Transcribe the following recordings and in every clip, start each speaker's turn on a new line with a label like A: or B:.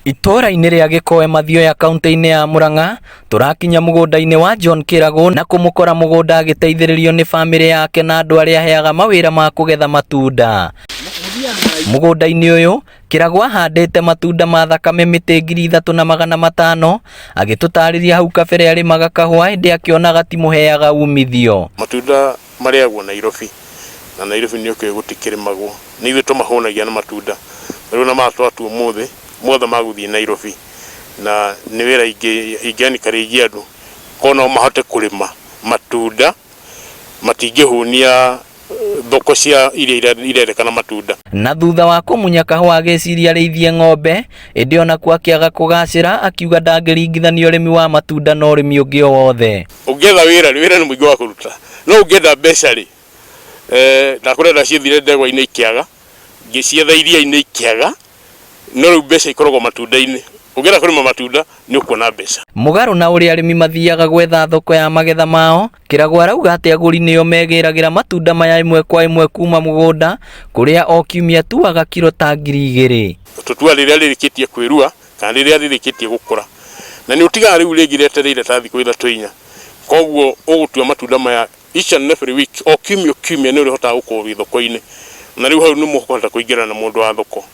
A: Itũũra-inĩ rĩa Gĩkoe Mathioya kaunti-inĩ ya Murang'a, tũrakinya mũgũnda-inĩ wa John Kĩragũ na kũmũkora mũgũnda agĩteithĩrĩrio nĩ bamĩrĩ yake na andũ arĩa aheaga mawĩra ma kũgetha matunda. Mũgũnda-inĩ ũyũ, Kĩragũ ahandĩte matunda ma thakame mĩtĩ 3500, agĩtũtarĩria hau kabere arĩmaga kahũa ĩndĩ akĩona gatimũheaga umithio.
B: Matunda marĩagwo Nairobi na Nairobi nĩ ũkĩũĩ gũtikĩrĩmagwo, nĩ ithuĩ tũmahũnagia na matunda. Rĩu ona maya twatua ũmũthĩ mothe magũthiĩ Nairobi na nĩ wĩra ingĩ encourage andũ korwo no mahote kũrĩma matunda matingĩhũnia thoko cia iria irendekana matunda.
A: Na thutha wa kũmunya kahũa agĩciria arĩithie ng'ombe, ĩndĩ onakuo akĩaga kũgacĩra akiuga ndangĩringithania ũrĩmi wa matunda na ũrĩmi ũngĩ o wothe.
B: Ũngĩetha wĩra rĩ, wĩra nĩ mũingĩ wa kũruta, no ũngĩenda mbeca rĩ, ndakwĩra ndaciethire ndegwa-inĩ ikĩaga, ngĩcietha iria-inĩ ikĩaga, no rĩu mbeca ikoragwo matunda-inĩ. Ũngĩenda kũrĩma matunda nĩ ũkuona mbeca.
A: Mũgarũ na ũrĩa arĩmi mathiaga gwetha thoko ya magetha mao, Kĩragũ arauga atĩ agũri nĩo megĩragĩra matunda maya ĩmwe kwa ĩmwe kuma mũgũnda kũrĩa o kiumia atuaga kiro ta 2000.
B: Tũtua rĩrĩa rĩrĩkĩtie kwĩrua kana rĩrĩa rĩrĩkĩtie gũkũra, na nĩ ũtigaga rĩu rĩngĩ rĩetereire ta thikũ ithatũ inya, koguo ũgũtua matunda maya each and every week, o kiumia o kiumia nĩ ũrĩhotaga gũkorwo wĩ thoko-inĩ, na rĩu hau nĩ mũkũhota kũingĩrana na mũndũ wa thoko,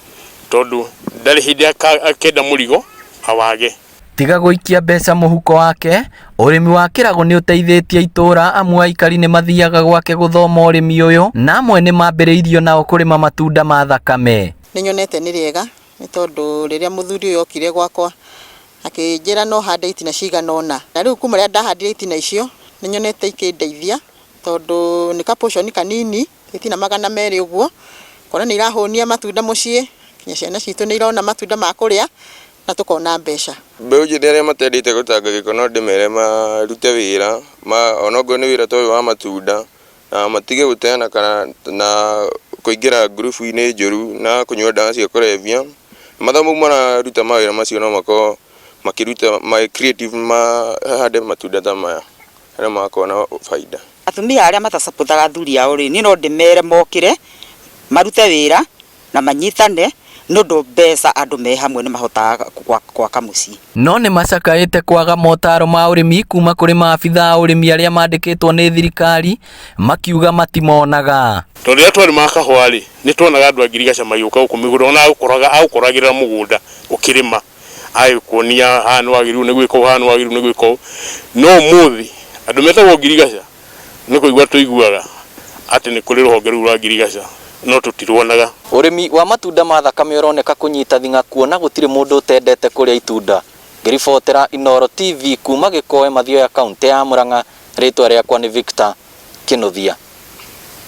B: tondũ ndarĩ hĩndĩ akenda mũrigo awage.
A: Tiga gũikia mbeca mũhuko wake, ũrĩmi wa Kĩragũ nĩ ũteithĩtie itũũra amu aikari nĩ mathiaga gwake gũthoma ũrĩmi ũyũ na amwe nĩ mambĩrĩirie onao kũrĩma matunda ma thakame.
C: Nĩ nyonete nĩ rĩega nĩ tondũ rĩrĩa mũthuri ũyũ okire gwakwa akĩnjĩra no hande itina cigana ũna, na rĩu kuma rĩrĩa ndahandire itina icio nĩ nyonete ikĩndeithia tondũ nĩ ka portion kanini, itina 200 ũguo, ngona nĩ irahũnia matunda mũciĩ, nginya ciana citũ nĩ irona matunda ma kũrĩa na tũkona mbeca.
D: Mbeũ njĩthĩ arĩa matendete gũtanga gĩko no ndĩmere marute wĩra, onokorwo nĩ wĩra ta ũyũ wa matunda, na matige gũteana kana na kũingĩra ngurubu-inĩ njũru na kũnyua ndawa cia kũrebia. Mathaa mau mararuta mawĩra macio no makorwo makĩruta me creative mahande matunda ta maya na magakorwo na bainda.
E: Atumia arĩa matacapotaga athuri ao rĩ, niĩ no ndĩmere mokĩre marute wĩra na manyitane nĩ ũndũ mbeca andũ me hamwe nĩ mahotaga gwaka mũciĩ.
A: No nĩ macakaĩte kwaga motaro ma ũrĩmi kuma kũrĩ maabitha a ũrĩmi arĩa mandĩkĩtwo nĩ thirikari makiuga matimonaga.
B: Tondũ rĩrĩa twarĩmaga kahũa rĩ, nĩ tuonaga andũ a ngirigaca magĩũka gũkũ mĩgũnda ona agũkoragĩrĩra mũgũnda ũkĩrĩma, agĩkuonia haha nĩ wagĩrĩirwo nĩ gwĩka ũũ, haha nĩ wagĩrĩirwo nĩ gwĩka ũũ. No ũmũthĩ andũ metagwo ngirigaca Nĩ kũigua tũiguaga atĩ nĩ kũrĩ rũhonge rũu rwa ngirigaca no tũtiruonaga.
A: Ũrĩmi wa matunda ma thakame ũroneka kũnyita thing'a kuona gũtirĩ mũndũ ũtendete kũrĩa itunda. Ngĩribotera Inooro TV kuuma Gĩkoe, Mathioya, Kauntĩ ya Murang'a, rĩtwa rĩakwa nĩ Victor Kĩnuthia.